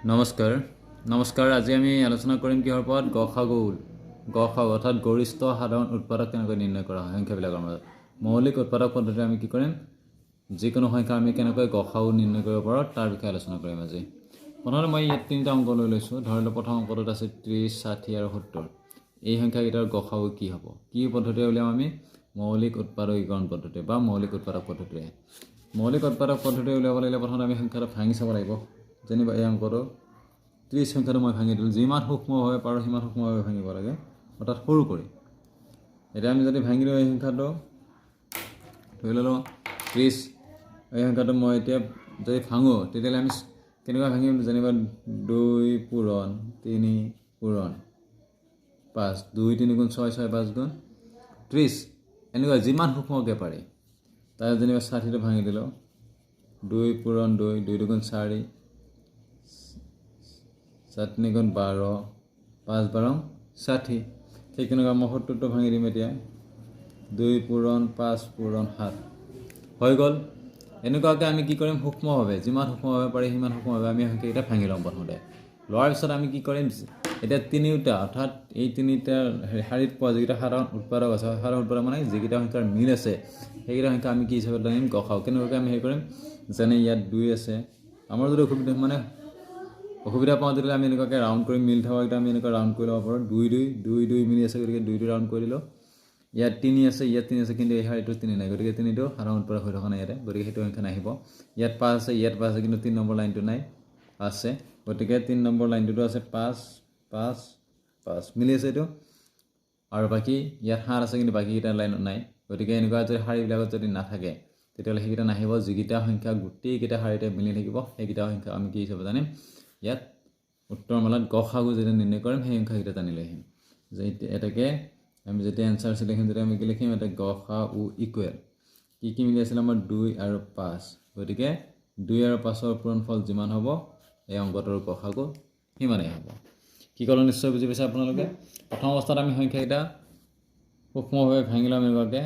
নমস্কাৰ নমস্কাৰ। আজি আমি আলোচনা কৰিম কিহৰ ওপৰত? গসাগু, গসাগু অৰ্থাৎ গৰিষ্ঠ সাধাৰণ উৎপাদক কেনেকৈ নিৰ্ণয় কৰা হয় সংখ্যাবিলাকৰ মাজত। মৌলিক উৎপাদক পদ্ধতিৰে আমি কি কৰিম? যিকোনো সংখ্যা আমি কেনেকৈ গসাগু নিৰ্ণয় কৰিব পাৰোঁ, তাৰ বিষয়ে আলোচনা কৰিম আজি। প্ৰথমতে মই ইয়াত তিনিটা অংক লৈ লৈছোঁ। ধৰি লওক, প্ৰথম অংকটোত আছে 30, 60 আৰু 70। এই সংখ্যাকেইটাৰ গসাগু কি হ'ব? কি পদ্ধতিৰে উলিয়াম আমি? মৌলিক উৎপাদকীকৰণ পদ্ধতি বা মৌলিক উৎপাদক পদ্ধতিৰে। মৌলিক উৎপাদক পদ্ধতিৰে উলিয়াব লাগিলে প্ৰথমতে আমি সংখ্যাটো ভাঙি চাব লাগিব। যেনিবা এই অংকটো 30 সংখ্যাটো মই ভাঙি দিলোঁ। যিমান সূক্ষ্মভাৱে পাৰোঁ, সিমান সূক্ষ্মভাৱে ভাঙিব লাগে, অৰ্থাৎ সৰু কৰি। এতিয়া আমি যদি ভাঙি দিওঁ এই সংখ্যাটো, ধৰি ল'লোঁ 30, এই সংখ্যাটো মই এতিয়া যদি ভাঙোঁ, তেতিয়াহ'লে আমি কেনেকুৱা ভাঙিম? যেনিবা দুই পূৰণ তিনি পূৰণ পাঁচ, দুই তিনি গুণ ছয়, ছয় পাঁচ গুণ 30, এনেকুৱা যিমান সূক্ষ্মকৈ পাৰি। তাৰ যেনিবা 60টো ভাঙি দিলোঁ, দুই পূৰণ দুই, দুই দুগুণ চাৰি, চাৰি তিনি গুণ 12, পাঁচ বাৰ 60। ঠিক তেনেকুৱা মই 70টো ভাঙি দিম এতিয়া, দুই পূৰণ পাঁচ পূৰণ সাত হৈ গ'ল। এনেকুৱাকৈ আমি কি কৰিম? সূক্ষ্মভাৱে, যিমান সূক্ষ্মভাৱে পাৰি সিমান সূক্ষ্মভাৱে আমি সংখ্যাকেইটা ভাঙি ল'ম প্ৰথমতে। লোৱাৰ পিছত আমি কি কৰিম? এতিয়া তিনিওটা, অৰ্থাৎ এই তিনিটা শাৰীত পোৱা যিকেইটা সাধাৰণ উৎপাদক আছে, সাধাৰণ উৎপাদক মানে যিকেইটা সংখ্যাৰ মিল আছে, সেইকেইটা সংখ্যা আমি কি হিচাপে জানিম? গসাগু। কেনেকুৱাকৈ আমি হেৰি কৰিম? যেনে ইয়াত দুই আছে, আমাৰ যদি অসুবিধা, মানে অসুবিধা পাওঁ, তেতিয়াহ'লে আমি এনেকুৱাকৈ ৰাউণ্ড কৰি, মিল থকাকেইটা আমি এনেকুৱা ৰাউণ্ড কৰি ল'ব পাৰোঁ। দুই দুই, দুই দুই মিলি আছে, গতিকে দুইটো ৰাউণ্ড কৰি দিলোঁ। ইয়াত তিনি আছে, ইয়াত তিনি আছে, কিন্তু এই শাৰীটোত তিনি নাই, গতিকে তিনিটো সাধাৰণ উৎপাদক হৈ থকা নাই ইয়াতে, গতিকে সেইটো সংখ্যা নাহিব। ইয়াত পাঁচ আছে, ইয়াত পাঁচ আছে, কিন্তু তিনি নম্বৰ লাইনটো নাই, আছে, গতিকে তিনি নম্বৰ লাইনটোতো আছে। পাঁচ পাঁচ পাঁচ মিলি আছে এইটো। আৰু বাকী ইয়াত সাত আছে, কিন্তু বাকীকেইটা লাইনত নাই। গতিকে এনেকুৱা যদি শাৰীবিলাকত যদি নাথাকে, তেতিয়াহ'লে সেইকেইটা নাহিব। যিকেইটা সংখ্যা গোটেইকেইটা শাৰীতে মিলি থাকিব, সেইকেইটা সংখ্যা আমি কি হিচাপে জানিম? ইয়াত উত্তৰমালাত গসাগু যেতিয়া নিৰ্ণয় কৰিম, সেই সংখ্যাকেইটা জানি লৈ আহিম যে এতিয়া এটাকে আমি যেতিয়া এনচাৰ লিখিম, তেতিয়া আমি কি লিখিম? এটা গসাউ ইকুৱেল কি কি মিলি আছিলে আমাৰ? দুই আৰু পাঁচ। গতিকে দুই আৰু পাঁচৰ পূৰণফল যিমান হ'ব, এই অংকটোৰ গসাগু সিমানেই হ'ব। কি ক'লোঁ, নিশ্চয় বুজি পাইছে আপোনালোকে। প্ৰথম অৱস্থাত আমি সংখ্যাকেইটা সূক্ষ্মভাৱে ভাঙি ল'ম। এনেকুৱাকৈ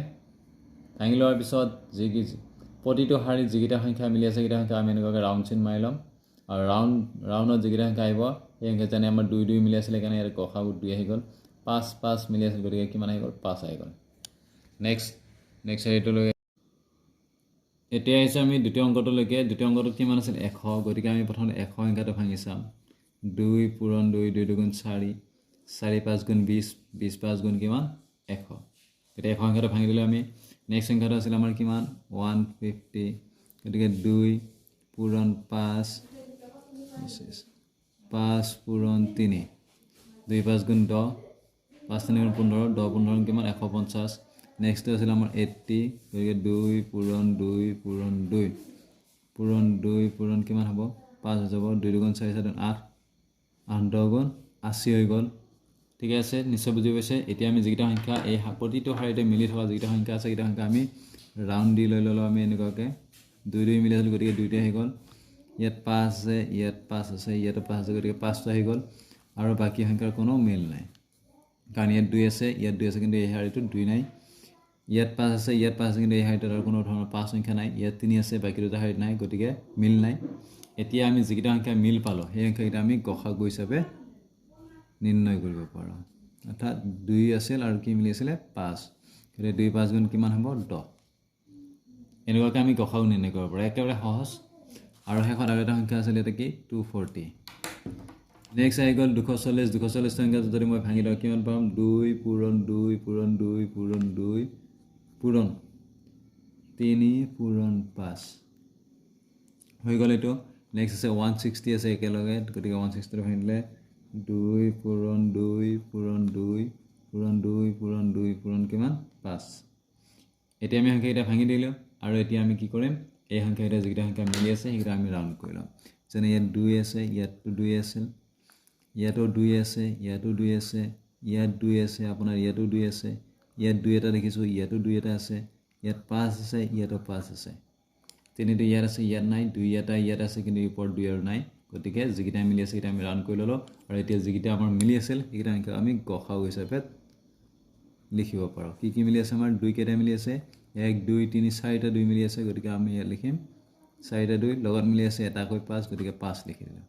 ভাঙি লোৱাৰ পিছত যি কি প্ৰতিটো শাৰীত যিকেইটা সংখ্যা মিলি আছে, সেইকেইটা সংখ্যা আমি এনেকুৱাকৈ ৰাউণ্ড চিন মাৰি ল'ম। আৰু ৰাউণ্ডত যিকেইটা সংখ্যা আহিব, সেই সংখ্যা, যেনে আমাৰ দুই দুই মিলি আছিলে, সেইকাৰণে ইয়াত গসাগু দুই আহি গ'ল। পাঁচ পাঁচ মিলি আছিল, গতিকে কিমান আহি গ'ল? পাঁচ আহি গ'ল। নেক্সট নেক্সট হেৰিটোলৈকে এতিয়া আহিছোঁ আমি দ্বিতীয় অংকটোলৈকে। দ্বিতীয় অংকটোত কিমান আছিল? 100। গতিকে আমি প্ৰথমতে 100 সংখ্যাটো ভাঙি চাম। দুই পূৰণ দুই, দুই দুগুণ চাৰি, চাৰি পাঁচ গুণ 20, 20 পাঁচ গুণ কিমান? 100। গতিকে 100 সংখ্যাটো ভাঙি দিলোঁ আমি। নেক্সট সংখ্যাটো আছিল আমাৰ কিমান? 150। গতিকে দুই পূৰণ পাঁচ, 25, পাঁচ পূৰণ তিনি, দুই পাঁচ গুণ 10, পাঁচ তিনি গুণ 15, 10 15 কিমান? 150। নেক্সটটো আছিল আমাৰ 80। গতিকে দুই পূৰণ দুই পূৰণ দুই পূৰণ দুই পূৰণ কিমান হ'ব? পাঁচ হৈ যাব। দুই দুগুণ চাৰি, চাৰি আঠ, আঠ 10 গুণ 80 হৈ গ'ল। ঠিকে আছে, নিশ্চয় বুজি পাইছে। এতিয়া আমি যিকেইটা সংখ্যা এই প্ৰতিটো শাৰীতে মিলি থকা যিকেইটা সংখ্যা আছে, সেইকেইটা সংখ্যা আমি ৰাউণ্ড দি লৈ ল'লোঁ আমি এনেকুৱাকৈ। দুই দুই মিলি আছিল, গতিকে দুইটো আহি গ'ল। ইয়াত পাঁচ আছে, ইয়াত পাঁচ আছে, ইয়াতো পাঁচ আছে, গতিকে পাঁচটো আহি গ'ল। আৰু বাকী সংখ্যাৰ কোনো মিল নাই, কাৰণ ইয়াত দুই আছে, ইয়াত দুই আছে, কিন্তু এই শাৰীটোত দুই নাই। ইয়াত পাঁচ আছে, ইয়াত পাঁচ আছে, কিন্তু এই শাৰীটোত আৰু কোনো ধৰণৰ পাঁচ সংখ্যা নাই। ইয়াত তিনি আছে, বাকী দুটা শাৰীত নাই, গতিকে মিল নাই। এতিয়া আমি যিকেইটা সংখ্যা মিল পালোঁ, সেই সংখ্যাকেইটা আমি গসাগু হিচাপে নিৰ্ণয় কৰিব পাৰোঁ। অৰ্থাৎ দুই আছিল আৰু কি মিলি আছিলে? পাঁচ। গতিকে দুই পাঁচ গুণ কিমান হ'ব? 10। এনেকুৱাকৈ আমি গসাগু নিৰ্ণয় কৰিব পাৰোঁ, একেবাৰে সহজ। আৰু শেষত আৰু এটা সংখ্যা আছিল এটা কি? 240। নেক্সট আহি গ'ল 240। 240 সংখ্যাটো যদি মই ভাঙি লওঁ, কিমান পাম? দুই পূৰণ দুই পূৰণ দুই পূৰণ দুই পূৰণ তিনি পূৰণ পাঁচ হৈ গ'ল এইটো। নেক্সট আছে 160 আছে একেলগে, গতিকে 160টো ভাঙি দিলে দুই পূৰণ দুই পূৰণ দুই পূৰণ দুই পূৰণ দুই পূৰণ কিমান? পাঁচ। এতিয়া আমি সংখ্যাকেইটা ভাঙি দিলোঁ আৰু এতিয়া আমি কি কৰিম? এই সংখ্যাকেইটা, যিকেইটা সংখ্যা মিলি আছে, সেইকেইটা আমি ৰাউণ্ড কৰি ল'ম। যেনে ইয়াত দুই আছে, ইয়াততো দুই আছিল, ইয়াতো দুই আছে, ইয়াতো দুই আছে, ইয়াত দুই আছে আপোনাৰ, ইয়াতো দুই আছে, ইয়াত দুই এটা দেখিছোঁ, ইয়াতো দুই এটা আছে, ইয়াত পাঁচ আছে, ইয়াতো পাঁচ আছে। তিনিটো ইয়াত আছে, ইয়াত নাই। দুই এটা ইয়াত আছে, কিন্তু ওপৰত দুই আৰু নাই। গতিকে যিকেইটা মিলি আছে, সেইকেইটা আমি ৰাউণ্ড কৰি ল'লোঁ। আৰু এতিয়া যিকেইটা আমাৰ মিলি আছিল, সেইকেইটা সংখ্যা আমি গসাগু হিচাপে লিখিব পাৰোঁ। কি কি মিলি আছে আমাৰ? দুই কেইটা মিলি আছে? এক, দুই, তিনি, চাৰিটা দুই মিলি আছে, গতিকে আমি ইয়াত লিখিম চাৰিটা দুই। লগত মিলি আছে এটাকৈ পাঁচ, গতিকে পাঁচ লিখি দিলোঁ।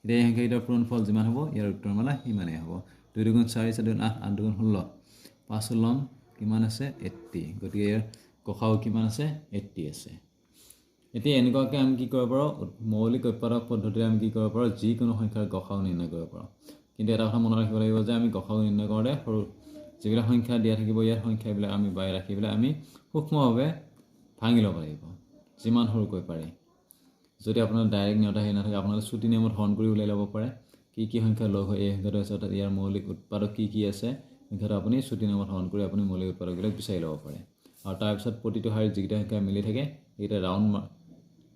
এতিয়া এই সংখ্যাকেইটাৰ পূৰণফল যিমান হ'ব ইয়াৰ উত্তৰমালা সিমানেই হ'ব। 2 দুগুণ 4, 4 দুগুণ 8, 8 দুগুণ 16, 5 16 কিমান আছে 80। গতিকে ইয়াৰ গসাগু কিমান আছে 80 আছে। এতিয়া এনেকুৱাকৈ আমি কি কৰিব পাৰোঁ, মৌলিক উৎপাদক পদ্ধতিৰে আমি কি কৰিব পাৰোঁ, যিকোনো সংখ্যাৰ গসাগু নিৰ্ণয় কৰিব পাৰোঁ। কিন্তু এটা কথা মনত ৰাখিব লাগিব যে আমি গসাগু নিৰ্ণয় কৰোঁতে সৰু যিবিলাক সংখ্যা দিয়া থাকিব ইয়াৰ সংখ্যাবিলাক আমি বাই ৰাখি পেলাই আমি সূক্ষ্মভাৱে ভাঙি ল'ব লাগিব, যিমান সৰুকৈ পাৰে। যদি আপোনাৰ ডাইৰেক্ট নেওতা হেৰি নাথাকে, আপোনালোকে চুটি নিয়মত হৰণ কৰি উলিয়াই ল'ব পাৰে। কি কি সংখ্যা লগ হৈ এই সংখ্যাটো আছে, অৰ্থাৎ ইয়াৰ মৌলিক উৎপাদক কি কি আছে, সংখ্যাটো আপুনি চুটি নিয়মত হৰণ কৰি আপুনি মৌলিক উৎপাদকবিলাক বিচাৰি ল'ব পাৰে। আৰু তাৰপিছত প্ৰতিটো শাৰীত যিকেইটা সংখ্যা মিলি থাকে সেইকেইটা ৰাউণ্ড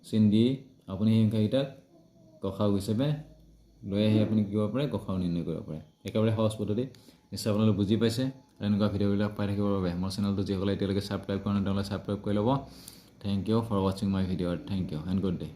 চিন দি আপুনি সেই সংখ্যাকেইটাক গসাগু হিচাপে লৈ আহি আপুনি কি কৰিব পাৰে, গসাগু নিৰ্ণয় কৰিব পাৰে। একেবাৰে সহজ পদ্ধতি, নিশ্চয় আপোনালোকে বুজি পাইছে। এনেকুৱা ভিডিঅ'বিলাক পাই থাকিবৰ বাবে মোৰ চেনেলটো যিসকলে এতিয়ালৈকে ছাবস্ক্ৰাইব কৰা নাই তেওঁলোকে ছাবস্ক্ৰাইব কৰি ল'ব। Thank you for watching my video. Thank you and good day.